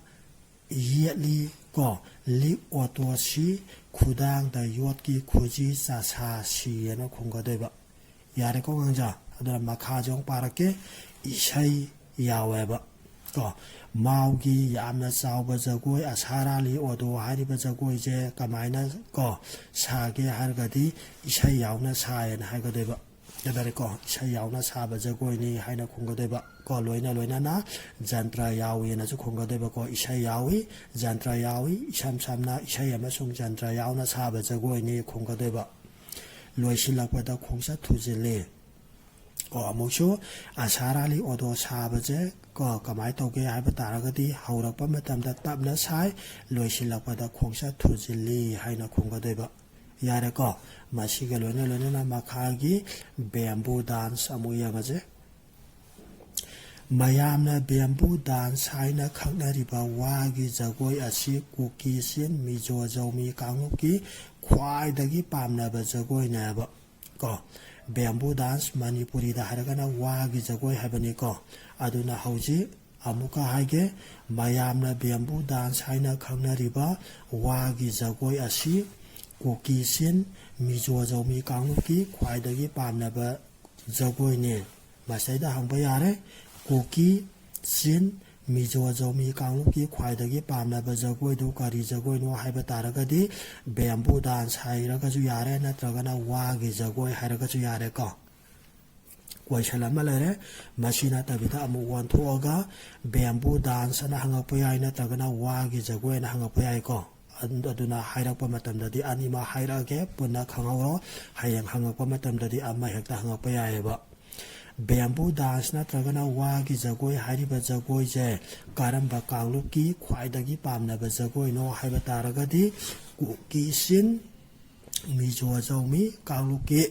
ꯌꯦꯠꯂꯤ ꯀꯣ꯫ ꯂꯤꯛ ꯑꯣꯇꯣꯁꯤ, ꯈꯨꯗꯥꯡꯗ ꯌꯣꯠꯀꯤ ꯈꯨꯖꯤ ꯆꯥꯁꯥꯁꯤꯑꯅ ꯈꯨꯝꯒꯗꯣꯏꯕ꯫ ꯌꯥꯔꯦꯀꯣ ꯑꯉꯥꯡꯖꯥ? ꯑꯗꯨꯅ ꯃꯈꯥꯁꯦ ꯑꯃꯨꯛ ꯄꯥꯔꯛꯀꯦ꯫ ꯏꯁꯩ ꯌꯥꯎꯋꯦꯕ ꯀꯣ꯫ ꯃꯥꯎꯒꯤ ꯌꯥꯝꯅ ꯆꯥꯎꯕ ꯖꯒꯣꯏ ꯑꯁꯥꯔꯥꯂꯤ ꯑꯣꯗꯣ ꯍꯥꯏꯔꯤꯕ ꯖꯒꯣꯏꯁꯦ ꯀꯃꯥꯏꯅ ꯀꯣ ꯁꯥꯒꯦ ꯍꯥꯏꯔꯒꯗꯤ ꯏꯁꯩ ꯌꯥꯎꯅ ꯁꯥꯏꯌꯦꯅ ꯍꯥꯏꯒꯗꯣꯏꯕ꯫ ꯌꯥꯔꯦꯀꯣ? ꯏꯁꯩ ꯌꯥꯎꯅ ꯁꯥꯕ ꯖꯒꯣꯏꯅꯤ ꯍꯥꯏꯅ ꯈꯨꯝꯒꯗꯣꯏꯕ ꯀꯣ꯫ ꯂꯣꯏꯅ ꯂꯣꯏꯅꯅ ꯖꯟꯇ꯭ꯔ ꯌꯥꯎꯏꯅꯁꯨ ꯈꯨꯝꯒꯗꯣꯏꯕꯀꯣ꯫ ꯏꯁꯩ ꯌꯥꯎꯏ, ꯖꯟꯇ꯭ꯔ ꯌꯥꯎꯏ, ꯏꯁꯝ ꯁꯝꯅ ꯏꯁꯩ ꯑꯃꯁꯨꯡ ꯖꯟꯇ꯭ꯔ ꯌꯥꯎꯅ ꯁꯥꯕ ꯖꯒꯣꯏꯅꯤ ꯈꯨꯝꯒꯗꯣꯏꯕ꯫ ꯂꯣꯏꯁꯤꯜꯂꯛꯄꯗ ꯈꯣꯡꯆꯠ ꯊꯨꯖꯤꯜꯂꯤ ꯀꯣ꯫ ꯑꯃꯨꯛꯁꯨ ꯑꯁꯥꯔꯥꯂꯤ ꯑꯣꯗꯣ ꯁꯥꯕꯁꯦ ꯀꯣ ꯀꯃꯥꯏꯅ ꯇꯧꯒꯦ ꯍꯥꯏꯕ ꯇꯥꯔꯒꯗꯤ ꯍꯧꯔꯛꯄ ꯃꯇꯝꯗ ꯇꯞꯅ ꯁꯥꯏ, ꯂꯣꯏꯁꯤꯜꯂꯛꯄꯗ ꯈꯣꯡꯆꯠ ꯊꯨꯖꯤꯜꯂꯤ ꯍꯥꯏꯅ ꯈꯨꯝꯒꯗꯣꯏꯕ꯫ ꯌꯥꯔꯦꯀꯣ? ꯃꯁꯤꯒ ꯂꯣꯏꯅ ꯂꯣꯏꯅꯅ ꯃꯈꯥꯒꯤ ꯕꯦꯝꯕꯨ ꯗꯥꯟꯁ ꯑꯃꯨꯛ ꯌꯦꯡꯉꯁꯦ꯫ ꯃꯌꯥꯝꯅ ꯕꯦꯝꯕꯨ ꯗꯥꯟꯁ ꯍꯥꯏꯅ ꯈꯪꯅꯔꯤꯕ ꯋꯥꯒꯤ ꯖꯒꯣꯏ ꯑꯁꯤ ꯀꯨꯀꯤ ꯆꯤꯟ ꯃꯤꯖꯣ ꯖꯧꯃꯤ ꯀꯥꯡꯂꯨꯞꯀꯤ ꯈ꯭ꯋꯥꯏꯗꯒꯤ ꯄꯥꯝꯅꯕ ꯖꯒꯣꯏꯅꯦꯕ ꯀꯣ꯫ Bamboo dance ꯃꯅꯤꯄꯨꯔꯤꯗ ꯍꯥꯏꯔꯒꯅ ꯋꯥꯒꯤ ꯖꯒꯣꯏ ꯍꯥꯏꯕꯅꯤꯀꯣ꯫ ꯑꯗꯨꯅ ꯍꯧꯖꯤꯛ ꯑꯃꯨꯛꯀ ꯍꯥꯏꯒꯦ, ꯃꯌꯥꯝꯅ bamboo dance ꯍꯥꯏꯅ ꯈꯪꯅꯔꯤꯕ ꯋꯥꯒꯤ ꯖꯒꯣꯏ ꯑꯁꯤ ꯀꯨꯀꯤ ꯆꯤꯟ ꯃꯤꯖꯣ ꯖꯧꯃꯤ ꯀꯥꯡꯂꯨꯞꯀꯤ ꯈ꯭ꯋꯥꯏꯗꯒꯤ ꯄꯥꯝꯅꯕ ꯖꯒꯣꯏꯅꯤ꯫ ꯃꯁꯤꯗ ꯍꯪꯕ ꯌꯥꯔꯦ, ꯀꯨꯀꯤ ꯆꯤꯟ ꯃꯤꯖꯣ ꯖꯧꯃꯤ ꯀꯥꯡꯂꯨꯞꯀꯤ ꯈ꯭ꯋꯥꯏꯗꯒꯤ ꯄꯥꯝꯅꯕ ꯖꯒꯣꯏꯗꯨ ꯀꯔꯤ ꯖꯒꯣꯏꯅꯣ ꯍꯥꯏꯕ ꯇꯥꯔꯒꯗꯤ, bamboo dance ꯍꯥꯏꯔꯒꯁꯨ ꯌꯥꯔꯦ, ꯅꯠꯇ꯭ꯔꯒꯅ ꯋꯥꯒꯤ ꯖꯒꯣꯏ ꯍꯥꯏꯔꯒꯁꯨ ꯌꯥꯔꯦꯀꯣ꯫ Question ꯑꯃ ꯂꯩꯔꯦ꯫ ꯃꯁꯤ ꯅꯠꯇꯕꯤꯗ ꯑꯃꯨꯛ ꯑꯣꯟꯊꯣꯛꯑꯒ bamboo dance ꯑꯅ ꯍꯪꯉꯛꯄ ꯌꯥꯏ, ꯅꯠꯇ꯭ꯔꯒꯅ ꯋꯥꯒꯤ ꯖꯒꯣꯏ ꯑꯅ ꯍꯪꯉꯛꯄ ꯌꯥꯏꯀꯣ꯫ ꯑꯗꯨ-, ꯑꯗꯨꯅ ꯍꯥꯏꯔꯛꯄ ꯃꯇꯝꯗꯗꯤ ꯑꯅꯤꯃꯛ ꯍꯥꯏꯔꯛꯑꯒꯦ, ꯄꯨꯟꯅ ꯈꯪꯍꯧꯔꯣ꯫ ꯍꯌꯦꯡ ꯍꯪꯉꯛꯄ ꯃꯇꯝꯗꯗꯤ ꯑꯃ ꯍꯦꯛꯇ ꯍꯪꯉꯛꯄ ꯌꯥꯏꯑꯕ꯫ Bamboo dance ꯅꯠꯇ꯭ꯔꯒꯅ ꯋꯥꯒꯤ ꯖꯒꯣꯏ ꯍꯥꯏꯔꯤꯕ ꯖꯒꯣꯏꯁꯦ ꯀꯔꯝꯕ ꯀꯥꯡꯂꯨꯞꯀꯤ ꯈ꯭ꯋꯥꯏꯗꯒꯤ ꯄꯥꯝꯅꯕ ꯖꯒꯣꯏꯅꯣ ꯍꯥꯏꯕ ꯇꯥꯔꯒꯗꯤ, ꯀꯨꯀꯤ ꯆꯤꯟ ꯃꯤꯖꯣ ꯖꯧꯃꯤ ꯀꯥꯡꯂꯨꯞꯀꯤ,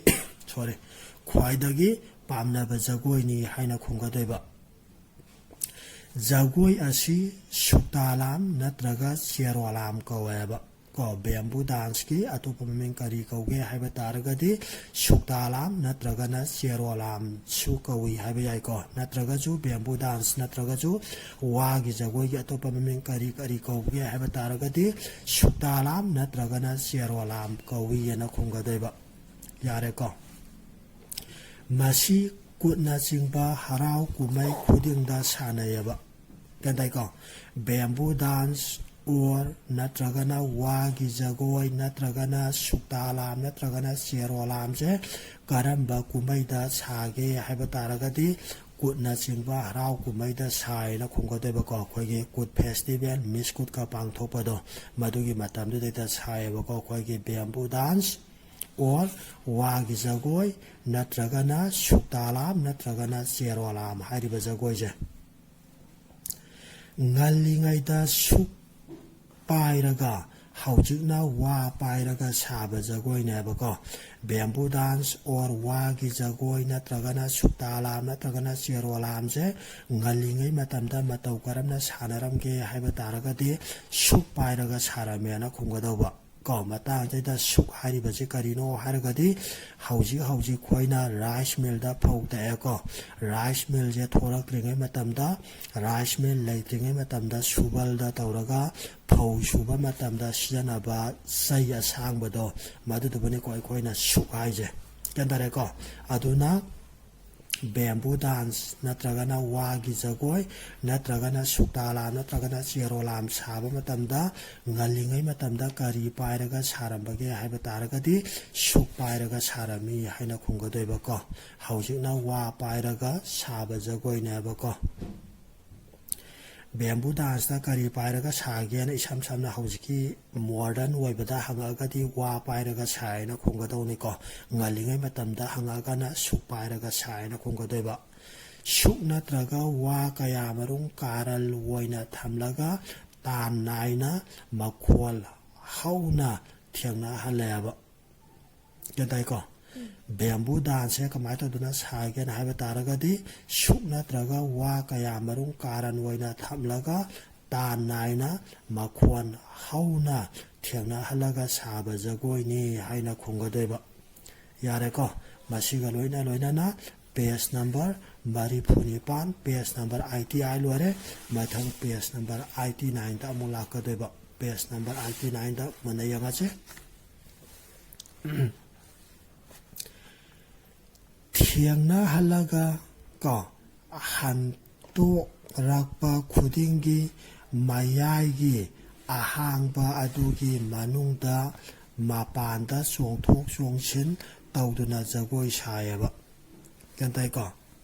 sorry, ꯈ꯭ꯋꯥꯏꯗꯒꯤ ꯄꯥꯝꯅꯕ ꯖꯒꯣꯏꯅꯤ ꯍꯥꯏꯅ ꯈꯨꯝꯒꯗꯣꯏꯕ꯫ ꯖꯒꯣꯏ ꯑꯁꯤ ꯁꯨꯛꯇꯥꯂꯥꯝ ꯅꯠꯇ꯭ꯔꯒ ꯆꯦꯔꯣꯂꯥꯝ ꯀꯧꯋꯦꯕ꯫ ꯀꯣ, bamboo danceꯀꯤ ꯑꯇꯣꯞꯄ ꯃꯃꯤꯡ ꯀꯔꯤ ꯀꯧꯒꯦ ꯍꯥꯏꯕ ꯇꯥꯔꯒꯗꯤ, ꯁꯨꯛꯇꯥꯂꯥꯝ ꯅꯠꯇ꯭ꯔꯒꯅ ꯆꯦꯔꯣꯂꯥꯝꯁꯨ ꯀꯧꯏ ꯍꯥꯏꯕ ꯌꯥꯏꯀꯣ꯫ ꯅꯠꯇ꯭ꯔꯒꯁꯨ bamboo dance ꯅꯠꯇ꯭ꯔꯒꯁꯨ ꯋꯥꯒꯤ ꯖꯒꯣꯏꯒꯤ ꯑꯇꯣꯞꯄ ꯃꯃꯤꯡ ꯀꯔꯤ ꯀꯔꯤ ꯀꯧꯒꯦ ꯍꯥꯏꯕ ꯇꯥꯔꯒꯗꯤ, ꯁꯨꯛꯇꯥꯂꯥꯝ ꯅꯠꯇ꯭ꯔꯒꯅ ꯆꯦꯔꯣꯂꯥꯝ ꯀꯧꯏ ꯍꯥꯏꯅ ꯈꯨꯝꯒꯗꯣꯏꯕ꯫ ꯌꯥꯔꯦꯀꯣ꯫ ꯃꯁꯤ ꯀꯨꯠꯅꯆꯤꯡꯕ ꯍꯔꯥꯎ ꯀꯨꯝꯍꯩ ꯈꯨꯗꯤꯡꯗ ꯁꯥꯟꯅꯩꯌꯦꯕ꯫ ꯀꯩ ꯍꯥꯏꯇꯥꯔꯦꯀꯣ, bamboo dance or ꯅꯠꯇ꯭ꯔꯒꯅ ꯋꯥꯒꯤ ꯖꯒꯣꯏ ꯅꯠꯇ꯭ꯔꯒꯅ ꯁꯨꯛꯇꯥꯂꯥꯝ ꯅꯠꯇ꯭ꯔꯒꯅ ꯆꯦꯔꯣꯂꯥꯝꯁꯦ ꯀꯔꯝꯕ ꯀꯨꯝꯍꯩꯗ ꯁꯥꯒꯦ ꯍꯥꯏꯕ ꯇꯥꯔꯒꯗꯤ, ꯀꯨꯠꯅꯆꯤꯡꯕ ꯍꯔꯥꯎ ꯀꯨꯝꯍꯩꯗ ꯁꯥꯏꯅ ꯈꯨꯝꯒꯗꯣꯏꯕꯀꯣ꯫ ꯑꯩꯈꯣꯏꯒꯤ ꯀꯨꯠ festival, ꯃꯤꯁ ꯀꯨꯠꯀ ꯄꯥꯡꯊꯣꯛꯄꯗꯣ, ꯃꯗꯨꯒꯤ ꯃꯇꯝꯗꯨꯗꯩꯗ ꯁꯥꯏꯌꯦꯕꯀꯣ, ꯑꯩꯈꯣꯏꯒꯤ bamboo dance or ꯋꯥꯒꯤ ꯖꯒꯣꯏ ꯅꯠꯇ꯭ꯔꯒꯅ ꯁꯨꯛꯇꯥꯂꯥꯝ ꯅꯠꯇ꯭ꯔꯒꯅ ꯆꯦꯔꯣꯂꯥꯝ ꯍꯥꯏꯔꯤꯕ ꯖꯒꯣꯏꯁꯦ꯫ ꯉꯜꯂꯤꯉꯩꯗ ꯁꯨꯛ ꯄꯥꯏꯔꯒ ꯍꯧꯖꯤꯛꯅ ꯋꯥ ꯄꯥꯏꯔꯒ ꯁꯥꯕ ꯖꯒꯣꯏꯅꯦꯕꯀꯣ꯫ Bamboo dance or ꯋꯥꯒꯤ ꯖꯒꯣꯏ ꯅꯠꯇ꯭ꯔꯒꯅ ꯁꯨꯛꯇꯥꯂꯥꯝ ꯅꯠꯇ꯭ꯔꯒꯅ ꯆꯦꯔꯣꯂꯥꯝꯁꯦ ꯉꯜꯂꯤꯉꯩ ꯃꯇꯝꯗ ꯃꯇꯧ ꯀꯔꯝꯅ ꯁꯥꯟꯅꯔꯝꯒꯦ ꯍꯥꯏꯕ ꯇꯥꯔꯒꯗꯤ, ꯁꯨꯛ ꯄꯥꯏꯔꯒ ꯁꯥꯔꯝꯃꯦꯅ ꯈꯨꯝꯒꯗꯧꯕ꯫ ꯀꯣ, ꯃꯇꯥꯡꯁꯤꯗ ꯁꯨꯛ ꯍꯥꯏꯔꯤꯕꯁꯤ ꯀꯔꯤꯅꯣ ꯍꯥꯏꯔꯒꯗꯤ, ꯍꯧꯖꯤꯛ ꯍꯧꯖꯤꯛ ꯑꯩꯈꯣꯏꯅ ꯔꯥꯏꯁ ꯃꯤꯜꯗ ꯐꯧ ꯇꯛꯑꯦꯀꯣ꯫ ꯔꯥꯏꯁ ꯃꯤꯜꯁꯦ ꯊꯣꯛꯂꯛꯇ꯭ꯔꯤꯉꯩ ꯃꯇꯝꯗ, ꯔꯥꯏꯁ ꯃꯤꯜ ꯂꯩꯇ꯭ꯔꯤꯉꯩ ꯃꯇꯝꯗ ꯁꯨꯕꯜꯗ ꯇꯧꯔꯒ ꯐꯧ ꯁꯨꯕ ꯃꯇꯝꯗ ꯁꯤꯖꯤꯟꯅꯕ ꯆꯩ ꯑꯁꯥꯡꯕꯗꯣ, ꯃꯗꯨꯗꯨꯕꯨꯅꯤꯀꯣ ꯑꯩꯈꯣꯏꯅ ꯁꯨꯛ ꯍꯥꯏꯁꯦ꯫ ꯒ꯭ꯌꯥꯟ ꯇꯥꯔꯦꯀꯣ? ꯑꯗꯨꯅ ꯕꯦꯝꯕꯨ ꯗꯥꯟꯁ ꯅꯠꯇ꯭ꯔꯒꯅ ꯋꯥꯒꯤ ꯖꯒꯣꯏ ꯅꯠꯇ꯭ꯔꯒꯅ ꯁꯨꯛꯇꯥꯂꯥꯝ ꯅꯠꯇ꯭ꯔꯒꯅ ꯆꯦꯔꯣꯂꯥꯝ ꯁꯥꯕ ꯃꯇꯝꯗ, ꯉꯜꯂꯤꯉꯩ ꯃꯇꯝꯗ ꯀꯔꯤ ꯄꯥꯏꯔꯒ ꯁꯥꯔꯝꯕꯒꯦ ꯍꯥꯏꯕ ꯇꯥꯔꯒꯗꯤ, ꯁꯨꯛ ꯄꯥꯏꯔꯒ ꯁꯥꯔꯝꯃꯤ ꯍꯥꯏꯅ ꯈꯨꯝꯒꯗꯣꯏꯕꯀꯣ꯫ ꯍꯧꯖꯤꯛꯅ ꯋꯥ ꯄꯥꯏꯔꯒ ꯁꯥꯕ ꯖꯒꯣꯏꯅꯦꯕꯀꯣ꯫ ꯕꯦꯝꯕꯨ ꯗꯥꯟꯁꯇ ꯀꯔꯤ ꯄꯥꯏꯔꯒ ꯁꯥꯒꯦꯅ ꯏꯁꯝ ꯁꯝꯅ ꯍꯧꯖꯤꯛꯀꯤ ꯃꯣꯗꯔꯟ ꯑꯣꯏꯕꯗ ꯍꯪꯉꯛꯑꯒꯗꯤ ꯋꯥ ꯄꯥꯏꯔꯒ ꯁꯥꯏꯅ ꯈꯨꯝꯒꯗꯧꯅꯤꯀꯣ꯫ ꯉꯜꯂꯤꯉꯩ ꯃꯇꯝꯗ ꯍꯪꯉꯛꯑꯒꯅ ꯁꯨꯛ ꯄꯥꯏꯔꯒ ꯁꯥꯏꯅ ꯈꯨꯝꯒꯗꯣꯏꯕ꯫ ꯁꯨꯛ ꯅꯠꯇ꯭ꯔꯒ ꯋꯥ ꯀꯌꯥ ꯃꯔꯨꯝ ꯀꯥꯔꯜ ꯑꯣꯏꯅ ꯊꯝꯂꯒ ꯇꯥꯟ ꯅꯥꯏꯅ ꯃꯈꯣꯜ ꯍꯧꯅ ꯊꯦꯡꯅꯍꯜꯂꯦꯕ꯫ ꯒ꯭ꯌꯥꯟ ꯇꯥꯏꯀꯣ? ꯕꯦꯝꯕꯨ ꯗꯥꯟꯁꯁꯦ ꯀꯃꯥꯏꯅ ꯇꯧꯗꯅ ꯁꯥꯒꯦꯅ ꯍꯥꯏꯕ ꯇꯥꯔꯒꯗꯤ, ꯁꯨꯛ ꯅꯠꯇ꯭ꯔꯒ ꯋꯥ ꯀꯌꯥ ꯃꯔꯨꯝ ꯀꯥꯔꯟ ꯑꯣꯏꯅ ꯊꯝꯂꯒ ꯇꯥꯟ ꯅꯥꯏꯅ ꯃꯈꯣꯟ ꯍꯧꯅ ꯊꯦꯡꯅꯍꯜꯂꯒ ꯁꯥꯕ ꯖꯒꯣꯏꯅꯤ ꯍꯥꯏꯅ ꯈꯨꯝꯒꯗꯣꯏꯕ꯫ ꯌꯥꯔꯦꯀꯣ? ꯃꯁꯤꯒ ꯂꯣꯏꯅ ꯂꯣꯏꯅꯅ ꯄꯦꯖ ꯅꯝꯕꯔ ꯃꯔꯤꯐꯨ ꯅꯤꯄꯥꯟ, ꯄꯦꯖ ꯅꯝꯕꯔ ꯑꯥꯏꯇꯤ ꯑꯥꯏꯠ ꯂꯣꯏꯔꯦ꯫ ꯃꯊꯪ ꯄꯦꯖ ꯅꯝꯕꯔ ꯑꯥꯏꯇꯤ ꯅꯥꯏꯟꯗ ꯑꯃꯨꯛ ꯂꯥꯛꯀꯗꯣꯏꯕ꯫ ꯄꯦꯖ ꯅꯝꯕꯔ ꯑꯥꯏꯇꯤ ꯅꯥꯏꯟꯗ ꯃꯨꯟꯅ ꯌꯦꯡꯉꯁꯤ꯫ ꯊꯦꯡꯅꯍꯜꯂꯒ ꯀꯣ, ꯍꯟꯇꯣꯛꯔꯛꯄ ꯈꯨꯗꯤꯡꯒꯤ ꯃꯌꯥꯏꯒꯤ ꯑꯍꯥꯡꯕ ꯑꯗꯨꯒꯤ ꯃꯅꯨꯡꯗ ꯃꯄꯥꯟꯗ ꯆꯣꯡꯊꯣꯛ ꯆꯣꯡꯁꯤꯟ ꯇꯧꯗꯨꯅ ꯖꯒꯣꯏ ꯁꯥꯏꯌꯦꯕ꯫ ꯒ꯭ꯌꯥꯟ ꯇꯥꯏꯀꯣ?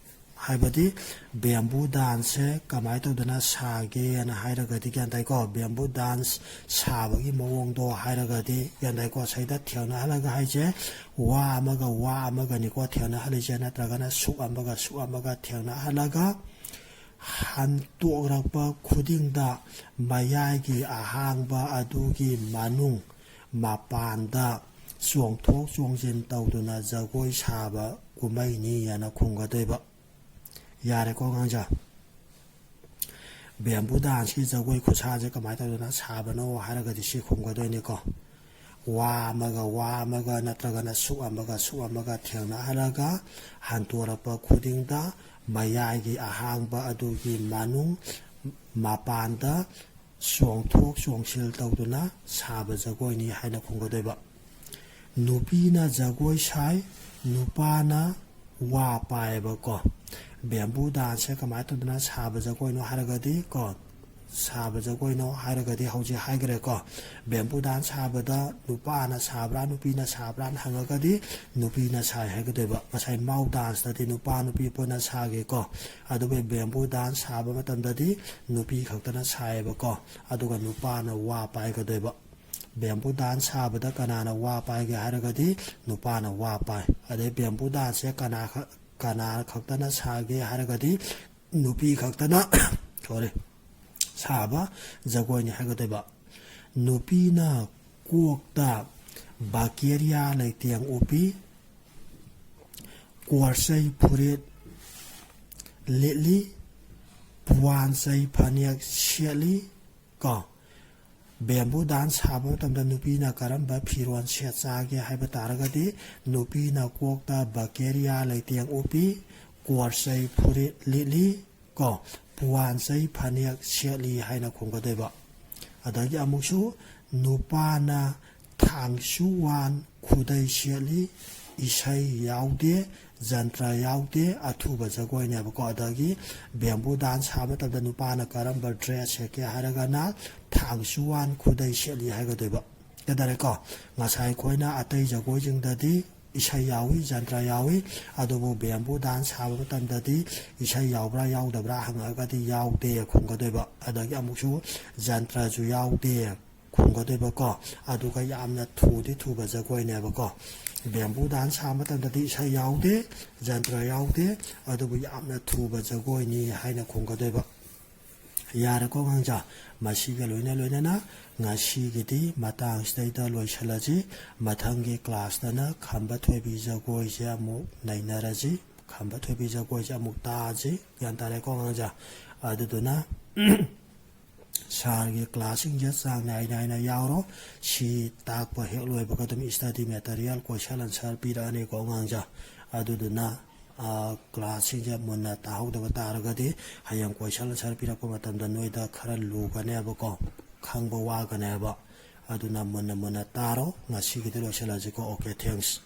ꯍꯥꯏꯕꯗꯤ ꯕꯦꯝꯕꯨ ꯗꯥꯟꯁꯁꯦ ꯀꯃꯥꯏꯅ ꯇꯧꯗꯅ ꯁꯥꯒꯦꯅ ꯍꯥꯏꯔꯒꯗꯤ, ꯒ꯭ꯌꯥꯟ ꯇꯥꯏꯀꯣ? ꯕꯦꯝꯕꯨ ꯗꯥꯟꯁ ꯁꯥꯕꯒꯤ ꯃꯑꯣꯡꯗꯣ ꯍꯥꯏꯔꯒꯗꯤ, ꯒ꯭ꯌꯥꯟ ꯇꯥꯏꯀꯣ? ꯁꯤꯗ ꯊꯦꯡꯅꯍꯜꯂꯒ ꯍꯥꯏꯁꯦ ꯋꯥ ꯑꯃꯒ ꯋꯥ ꯑꯃꯒꯅꯤꯀꯣ ꯊꯦꯡꯅꯍꯜꯂꯤꯁꯦ, ꯅꯠꯇ꯭ꯔꯒꯅ ꯁꯨꯛ ꯑꯃꯒ ꯁꯨꯛ ꯑꯃꯒ ꯊꯦꯡꯅꯍꯜꯂꯒ ꯍꯟꯇꯣꯛꯂꯛꯄ ꯈꯨꯗꯤꯡꯗ ꯃꯌꯥꯏꯒꯤ ꯑꯍꯥꯡꯕ ꯑꯗꯨꯒꯤ ꯃꯅꯨꯡ ꯃꯄꯥꯟꯗ ꯆꯣꯡꯊꯣꯛ ꯆꯣꯡꯁꯤꯟ ꯇꯧꯗꯨꯅ ꯖꯒꯣꯏ ꯁꯥꯕ ꯀꯨꯝꯍꯩꯅꯤ ꯍꯥꯏꯅ ꯈꯨꯝꯒꯗꯣꯏꯕ꯫ ꯌꯥꯔꯦꯀꯣ ꯑꯉꯥꯡꯁꯦ? ꯕꯦꯝꯕꯨ ꯗꯥꯟꯁꯀꯤ ꯖꯒꯣꯏ ꯈꯨꯠꯁꯥꯁꯦ ꯀꯃꯥꯏꯅ ꯇꯧꯗꯅ ꯁꯥꯕꯅꯣ ꯍꯥꯏꯔꯒꯗꯤ ꯁꯤ ꯈꯨꯝꯒꯗꯣꯏꯅꯤꯀꯣ꯫ ꯋꯥ ꯑꯃꯒ ꯋꯥ ꯑꯃꯒ ꯅꯠꯇ꯭ꯔꯒꯅ ꯁꯨꯛ ꯑꯃꯒ ꯁꯨꯛ ꯑꯃꯒ ꯊꯦꯡꯅꯍꯜꯂꯒ ꯍꯟꯇꯣꯔꯛꯄ ꯈꯨꯗꯤꯡꯗ ꯃꯌꯥꯏꯒꯤ ꯑꯍꯥꯡꯕ ꯑꯗꯨꯒꯤ ꯃꯅꯨꯡ ꯃꯄꯥꯟꯗ ꯆꯣꯡꯊꯣꯛ ꯆꯣꯡꯁꯤꯜ ꯇꯧꯗꯨꯅ ꯁꯥꯕ ꯖꯒꯣꯏꯅꯤ ꯍꯥꯏꯅ ꯈꯨꯝꯒꯗꯣꯏꯕ꯫ ꯅꯨꯄꯤꯅ ꯖꯒꯣꯏ ꯁꯥꯏ, ꯅꯨꯄꯥꯅ ꯋꯥ ꯄꯥꯏꯌꯦꯕꯀꯣ꯫ ꯕꯦꯝꯕꯨ ꯗꯥꯟꯁꯁꯦ ꯀꯃꯥꯏꯅ ꯇꯧꯗꯅ ꯁꯥꯕ ꯖꯒꯣꯏꯅꯣ ꯍꯥꯏꯔꯒꯗꯤ ꯀꯣ, ꯁꯥꯕ ꯖꯒꯣꯏꯅꯣ ꯍꯥꯏꯔꯒꯗꯤ ꯍꯧꯖꯤꯛ ꯍꯥꯏꯈ꯭ꯔꯦꯀꯣ꯫ ꯕꯦꯝꯕꯨ ꯗꯥꯟꯁ ꯁꯥꯕꯗ ꯅꯨꯄꯥꯅ ꯁꯥꯕ꯭ꯔꯥ ꯅꯨꯄꯤꯅ ꯁꯥꯕ꯭ꯔꯥꯅ ꯍꯪꯉꯒꯗꯤ ꯅꯨꯄꯤꯅ ꯁꯥꯏ ꯍꯥꯏꯒꯗꯣꯏꯕ꯫ ꯉꯁꯥꯏ ꯃꯥꯎ ꯗꯥꯟꯁꯇꯗꯤ ꯅꯨꯄꯥ ꯅꯨꯄꯤ ꯄꯨꯟꯅ ꯁꯥꯒꯦꯀꯣ꯫ ꯑꯗꯨꯒ ꯕꯦꯝꯕꯨ ꯗꯥꯟꯁ ꯁꯥꯕ ꯃꯇꯝꯗꯗꯤ ꯅꯨꯄꯤ ꯈꯛꯇꯅ ꯁꯥꯏꯌꯦꯕꯀꯣ꯫ ꯑꯗꯨꯒ ꯅꯨꯄꯥꯅ ꯋꯥ ꯄꯥꯏꯒꯗꯣꯏꯕ꯫ ꯕꯦꯝꯕꯨ ꯗꯥꯟꯁ ꯁꯥꯕꯗ ꯀꯅꯥꯅ ꯋꯥ ꯄꯥꯏꯒꯦ ꯍꯥꯏꯔꯒꯗꯤ ꯅꯨꯄꯥꯅ ꯋꯥ ꯄꯥꯏ꯫ ꯑꯗꯩ ꯕꯦꯝꯕꯨ ꯗꯥꯟꯁꯁꯦ ꯀꯅꯥ ꯈꯛ-, ꯀꯅꯥ ꯈꯛꯇꯅ ꯁꯥꯒꯦ ꯍꯥꯏꯔꯒꯗꯤ ꯅꯨꯄꯤ ꯈꯛꯇꯅ, ꯁꯣꯔꯤ, ꯁꯥꯕ ꯖꯒꯣꯏꯅꯤ ꯍꯥꯏꯒꯗꯣꯏꯕ꯫ ꯅꯨꯄꯤꯅ ꯀꯣꯛꯇ ꯕꯥꯀꯦꯔꯤꯌꯥ ꯂꯩꯇꯦꯡ ꯎꯞꯄꯤ, ꯀꯣꯔꯆꯩ ꯐꯨꯔꯤꯠ ꯂꯤꯠꯂꯤ, ꯄꯨꯋꯥꯟꯆꯩ ꯐꯅꯦꯛ ꯁꯦꯠꯂꯤ꯫ ꯀꯣ, ꯕꯦꯝꯕꯨ ꯗꯥꯟꯁ ꯁꯥꯕ ꯃꯇꯝꯗ ꯅꯨꯄꯤꯅ ꯀꯔꯝꯕ ꯐꯤꯔꯣꯜ ꯁꯦꯠ ꯆꯥꯒꯦ ꯍꯥꯏꯕ ꯇꯥꯔꯒꯗꯤ, ꯅꯨꯄꯤꯅ ꯀꯣꯛꯇ ꯕꯥꯀꯦꯔꯤꯌꯥ ꯂꯩꯇꯦꯡ ꯎꯞꯄꯤ, ꯀꯣꯔꯆꯩ ꯐꯨꯔꯤꯠ ꯂꯤꯠꯂꯤ, ꯀꯣ, ꯄꯨꯋꯥꯟꯆꯩ ꯐꯅꯦꯛ ꯁꯦꯠꯂꯤ ꯍꯥꯏꯅ ꯈꯨꯝꯒꯗꯣꯏꯕ꯫ ꯑꯗꯒꯤ ꯑꯃꯨꯛꯁꯨ ꯅꯨꯄꯥꯅ ꯊꯥꯡꯁꯨꯋꯥꯟ ꯈꯨꯗꯩ ꯁꯦꯠꯂꯤ, ꯏꯁꯩ ꯌꯥꯎꯗꯦ, ꯖꯟꯇ꯭ꯔ ꯌꯥꯎꯗꯦ, ꯑꯊꯨꯕ ꯖꯒꯣꯏꯅꯦꯕꯀꯣ꯫ ꯑꯗꯒꯤ ꯕꯦꯝꯕꯨ ꯗꯥꯟꯁ ꯁꯥꯕ ꯃꯇꯝꯗ ꯅꯨꯄꯥꯅ ꯀꯔꯝꯕ ꯗ꯭ꯔꯦꯁ ꯁꯦꯠꯀꯦ ꯍꯥꯏꯔꯒꯅ ꯊꯥꯡꯁꯨꯋꯥꯟ ꯈꯨꯗꯩ ꯁꯦꯠꯂꯤ ꯍꯥꯏꯒꯗꯣꯏꯕ꯫ ꯀꯩꯗꯧꯔꯦꯀꯣ? ꯉꯁꯥꯏ ꯑꯩꯈꯣꯏꯅ ꯑꯇꯩ ꯖꯒꯣꯏꯁꯤꯡꯗꯗꯤ ꯏꯁꯩ ꯌꯥꯎꯏ, ꯖꯟꯇ꯭ꯔ ꯌꯥꯎꯏ, ꯑꯗꯨꯕꯨ ꯕꯦꯝꯕꯨ ꯗꯥꯟꯁ ꯁꯥꯕ ꯃꯇꯝꯗꯗꯤ ꯏꯁꯩ ꯌꯥꯎꯕ꯭ꯔꯥ ꯌꯥꯎꯗꯕ꯭ꯔꯥ ꯍꯪꯉꯛꯑꯒꯗꯤ ꯌꯥꯎꯗꯦ ꯈꯨꯝꯒꯗꯣꯏꯕ꯫ ꯑꯗꯒꯤ ꯑꯃꯨꯛꯁꯨ ꯖꯟꯇ꯭ꯔꯁꯨ ꯌꯥꯎꯗꯦ ꯈꯨꯝꯒꯗꯣꯏꯕꯀꯣ꯫ ꯑꯗꯨꯒ ꯌꯥꯝꯅ ꯊꯨꯗꯤ ꯊꯨꯕ ꯖꯒꯣꯏꯅꯦꯕꯀꯣ꯫ ꯕꯦꯝꯕꯨ ꯗꯥꯟꯁ ꯁꯥꯕ ꯃꯇꯝꯗꯗꯤ ꯏꯁꯩ ꯌꯥꯎꯗꯦ, ꯖꯟꯇ꯭ꯔ ꯌꯥꯎꯗꯦ, ꯑꯗꯨꯕꯨ ꯌꯥꯝꯅ ꯊꯨꯕ ꯖꯒꯣꯏꯅꯤ ꯍꯥꯏꯅ ꯈꯨꯝꯒꯗꯣꯏꯕ꯫ ꯌꯥꯔꯦꯀꯣ ꯑꯉꯥꯡꯖꯥ? ꯃꯁꯤꯒ ꯂꯣꯏꯅ ꯂꯣꯏꯅꯅ ꯉꯁꯤꯒꯤꯗꯤ ꯃꯇꯥꯡꯁꯤꯗꯩꯗ ꯂꯣꯏꯁꯤꯜꯂꯁꯤ꯫ ꯃꯊꯪꯒꯤ ꯀ꯭ꯂꯥꯁꯇꯅ ꯈꯝꯕ ꯊꯣꯏꯕꯤ ꯖꯒꯣꯏꯁꯦ ꯑꯃꯨꯛ ꯅꯩꯅꯔꯁꯤ꯫ ꯈꯝꯕ ꯊꯣꯏꯕꯤ ꯖꯒꯣꯏꯁꯦ ꯑꯃꯨꯛ ꯇꯥꯁꯤ꯫ ꯒ꯭ꯌꯥꯟ ꯇꯥꯔꯦꯀꯣ ꯑꯉꯥꯡꯖꯥ? ꯑꯗꯨꯗꯨꯅ ꯁꯥꯔꯒꯤ ꯀ꯭ꯂꯥꯁꯁꯤꯡꯁꯦ ꯆꯥꯡ ꯅꯥꯏ ꯅꯥꯏꯅ ꯌꯥꯎꯔꯣ꯫ ꯁꯤ ꯇꯥꯛꯄ ꯍꯦꯛ ꯂꯣꯏꯕꯒ ꯑꯗꯨꯝ study material, question answer ꯄꯤꯔꯛꯑꯅꯤꯀꯣ ꯑꯉꯥꯡꯁꯦ꯫ ꯑꯗꯨꯗꯨꯅ ꯀ꯭ꯂꯥꯁꯁꯤꯡꯁꯦ ꯃꯨꯟꯅ ꯇꯥꯍꯧꯗꯕ ꯇꯥꯔꯒꯗꯤ ꯍꯌꯦꯡ question answer ꯄꯤꯔꯛꯄ ꯃꯇꯝꯗ ꯅꯣꯏꯗ ꯈꯔ ꯂꯨꯒꯅꯦꯕꯀꯣ, ꯈꯪꯕ ꯋꯥꯒꯅꯦꯕ꯫ ꯑꯗꯨꯅ ꯃꯨꯟꯅ ꯃꯨꯟꯅ ꯇꯥꯔꯣ꯫ ꯉꯁꯤꯒꯤꯗꯤ ꯂꯣꯏꯁꯤꯜꯂꯁꯤꯀꯣ꯫ Okay, thanks꯫